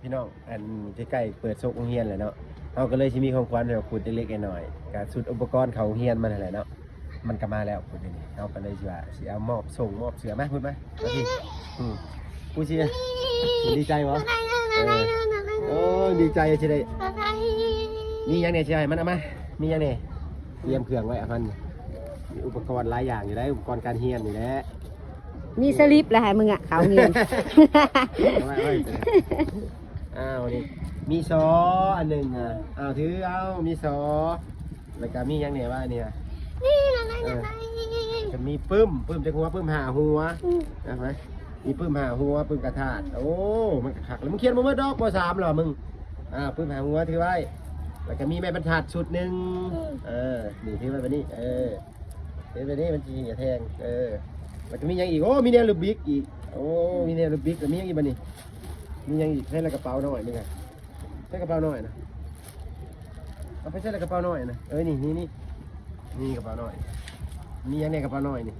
ພີ່ນ້ອງ ອັນໃກ້ໆເປີດສົກໂຮງຮຽນແລ້ວເນາະ ເຮົາກໍເລີຍຊິມີຂອງຂວັນໃຫ້ຂຸດເລັກໆນ້ອຍໆ ກໍຊຸດອຸປະກອນເຂົ້າໂຮງຮຽນມັນຫັ້ນແຫຼະເນາະ ມັນກໍມາແລ້ວຂຸດນີ້ ເຮົາກໍເລີຍຊິວ່າຊິເອົາມອບສົ່ງມອບເສື້ອມາພຸດມາ ມາພີ້ ອືມ ກູຊິ ດີໃຈບໍ່? ເອີ ໂອ້ ດີໃຈຊິໄດ້ ມີຫຍັງແດ່ຊິໃຫ້ມັນ ເອົາມາ ມີຫຍັງແດ່? ຕຽມເຄື່ອງໄວ້ ອາ ມັນມີອຸປະກອນຫຼາຍຢ່າງຢູ່ໃດ໋ ອຸປະກອນການຮຽນນີ້ແຫຼະ ມີສະລິບລະໃຫ້ມຶງອະ ເຂົ້າໂຮງຮຽນ ເອົາໄວ້ ເອົາໄວ້ ອ້າວ ນີ້ມີສໍອັນໜຶ່ງອະ ອ້າວ ຖືເອົາ ມີສໍ ແລ້ວກະມີຫຍັງແດ່ວະອັນນີ້ອະ ນີ້ລະ ເອີ ລະ ກໍມີປຶ້ມ ປຶ້ມຈັກຫົວ ປຶ້ມຫ້າຫົວ ອືມ ເອົາໄປ ມີປຶ້ມຫ້າຫົວ ປຶ້ມກະທາດ ໂອ້ ມັນກະຄັກແລ້ວ ມຶງຂຽນບໍ່ໝົດດອກ ປໍສາມລະມຶງ ອ່າ ປຶ້ມຫ້າຫົວຖືໄວ້ ແລ້ວກະມີໄມ້ບັນທັດຊຸດໜຶ່ງ ອືມ ເອີ ນີ້ຖືໄວ້ບາດນີ້ ເອີ ເຮັດແບບນີ້ມັນຊິແທງ ເອີ ແລ້ວກໍມີຫຍັງອີກ? ໂອ້ ມີແນວລູກບິກອີກ ໂອ້ ມີແນວລູກບິກ ແລ້ວມີຫຍັງອີກບາດນີ້? ມີຫຍັງອີກ? ໃສ່ລະກະເປົານ້ອຍນີ້ນະ ໃສ່ກະເປົານ້ອຍນະ ເອົາໄປໃສ່ລະກະເປົານ້ອຍນະ ເອີ ນີ້ ນີ້ ນີ້ ນີ້ກະເປົານ້ອຍ ມີຫຍັງແດ່ກະເປົານ້ອຍນີ້?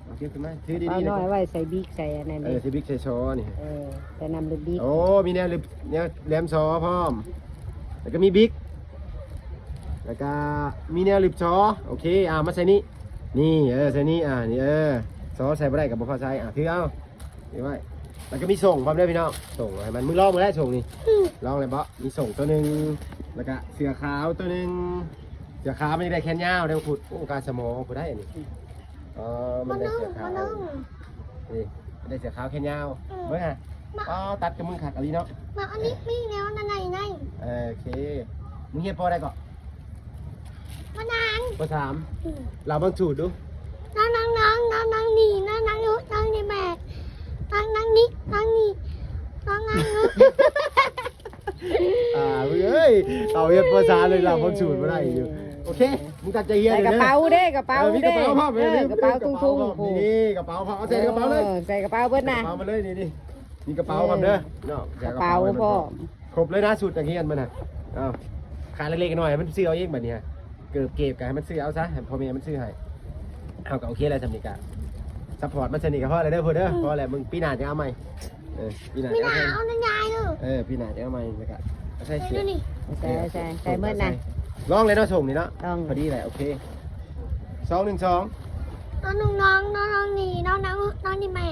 ເອົາເກັບຂຶ້ນມາ ຖືດີໆ ກະເປົານ້ອຍໄວ້ໃສ່ບິກ ໃສ່ອັນນັ້ນ ເອີ ໃສ່ບິກໃສ່ສໍນີ້ ເອີ ໃສ່ນ້ຳລູກບິກ ໂອ້ ມີແນວ ແນວແຫຼມສໍພ້ອມ ແລ້ວກໍມີບິກ ແລ້ວກໍມີແນວລຶບສໍ ໂອເຄ ອ່າ ມາໃສ່ນີ້ ນີ້ ເອີ ໃສ່ນີ້ ອ່າ ນີ້ ເອີ ສໍໃສ່ບໍ່ໄດ້ກໍບໍ່ພໍໃສ່ ອ່າ ຖືເອົາ ຖືໄວ້ ແລ້ວກໍມີສົ່ງພ້ອມເດີພີ່ນ້ອງ ສົ່ງໃຫ້ມັນ ມຶງລອງເບິ່ງໄດ້ສົ່ງນີ້ ອືມ ລອງແລ້ວບໍ່? ມີສົ່ງໂຕໜຶ່ງ ແລ້ວກໍເສື້ອຂາວໂຕໜຶ່ງ ເສື້ອຂາວມັນຈະໄດ້ແຂນຍາວເດ້ ໂອ້ ການສະໝໍຜູ້ໃດອັນນີ້ ອໍ ມັນໄດ້ເສື້ອຂາວ ນີ້ ໄດ້ເສື້ອຂາວແຂນຍາວ ອືມ ເບິ່ງຫາ ອໍ ຕັດກັບມຶງຄັກອີ່ຫຼີເນາະ ມາອັນນີ້ມີແນວນັ້ນໃນ ໂອເຄ ມຶງຮຽນປໍໃດເກາະ? ປໍໜາງ ປໍສາມ ອືມ ລາວເບິ່ງສູດດູ ນ້ອງໆ ນ້ອງໆ ນ້ອງໆ ນີ້ ນ້ອງໆ ນ້ອງໆ ນີ້ແມ່ ນ້ອງໆ ນີ້ ນ້ອງໆ ນີ້ ນ້ອງໆ ນີ້ ອ່າ ເອີຍ ເອົາຮຽນປໍສາມເລີຍລະ ເບິ່ງສູດບໍ່ໄດ້ຢູ່ ໂອເຄ ມຶງຕັ້ງໃຈຮຽນ ໃສ່ກະເປົາເດ້ ກະເປົາເດ້ ເອີ ມີກະເປົາພ້ອມ ເອີ ລືມ ກະເປົາ ລືມ ຖົງໆ ນີ້ ກະເປົາພ້ອມ ເອົາໃສ່ກະເປົາເລີຍ ເອີ ໃສ່ກະເປົາເບິດນະ ໃສ່ກະເປົາມາເລີຍ ນີ້ໆ ມີກະເປົາພ້ອມເດີ ເອີ ເນາະ ກະເປົາພ້ອມ ໃສ່ກະເປົາ ຄົບເລີຍນະ ຊຸດນັກຮຽນມັນນະ ເອົາ ຂາດເລັກໆນ້ອຍໆ ມັນຊື້ເອົາເອງບາດນີ້ ເກີບເກັບກໍໃຫ້ມັນຊື້ເອົາຊະ ໃຫ້ພໍ່ແມ່ມັນຊື້ໃຫ້ ເຮົາກໍໂອເຄແລ້ວ ສ່ຳນີ້ກໍຊັບພອດມັນສ່ຳນີ້ກໍພໍແລ້ວເດີ ອືມ ພໍແລ້ວ ມຶງປີໜ້າຈະເອົາໃໝ່ ເອີ ປີໜ້າ ປີໜ້າເອົາໃໝ່ ເອົານະຍາຍເດີ ເອີ ປີໜ້າຈະເອົາໃໝ່ ແລ້ວກໍໃສ່ເສື້ອ ໃສ່ ໃສ່ ໃສ່ໝົດນະ ລອງເລີຍເນາະ ສົ່ງນີ້ເນາະ ລອງ ພໍດີແຫຼະ ໂອເຄ ສອງໜຶ່ງສອງ ນ້ອງໆ ນ້ອງໆ ນີ້ ນ້ອງໆ ນ້ອງນີ້ແມ່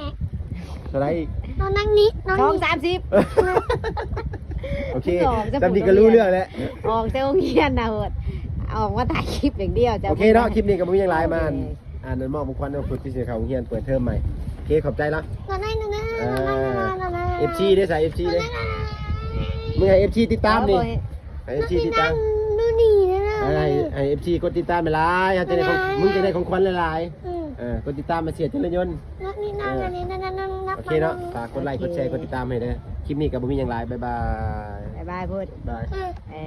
ເທົ່າໃດອີກ? ນ້ອງນີ້ ນ້ອງນີ້ ສອງສາມສິບ ໂອເຄ ສ່ຳນີ້ກໍຮູ້ເລື່ອງແລ້ວ ອອກແຕ່ໂຮງຮຽນນະ ໂຫດ ອອກມາຖ່າຍຄລິບຢ່າງດຽວ ໂອເຄເນາະ ຄລິບນີ້ກໍບໍ່ມີຫຍັງຫຼາຍ ມາ ອັນນັ້ນ ມອບຂວັນວັນພຸດທີ່ຊິເຂົ້າໂຮງຮຽນ ເປີດເທີມໃໝ່ ໂອເຄ ຂອບໃຈລະ ເອັຟຊີເດ້ ສາຍເອັຟຊີເດ້ ມຶງໃຫ້ເອັຟຊີຕິດຕາມນີ້ ໃຫ້ເອັຟຊີຕິດຕາມ ເອີ ໃຫ້ ໃຫ້ເອັຟຊີກົດຕິດຕາມຫຼາຍໆ ເຮົາຈະໄດ້ຂອງ ມຶງຈະໄດ້ຂອງຂວັນຫຼາຍໆ ອືມ ເອີ ກົດຕິດຕາມມາເສຍເຈລິນຍົນ ໂອເຄເນາະ ຝາກກົດໄລ ກົດແຊ ກົດຕິດຕາມໃຫ້ເດີ ຄລິບນີ້ກໍບໍ່ມີຫຍັງຫຼາຍ ບາຍບາຍ ບາຍບາຍ ພຸດ ບາຍ ເອີ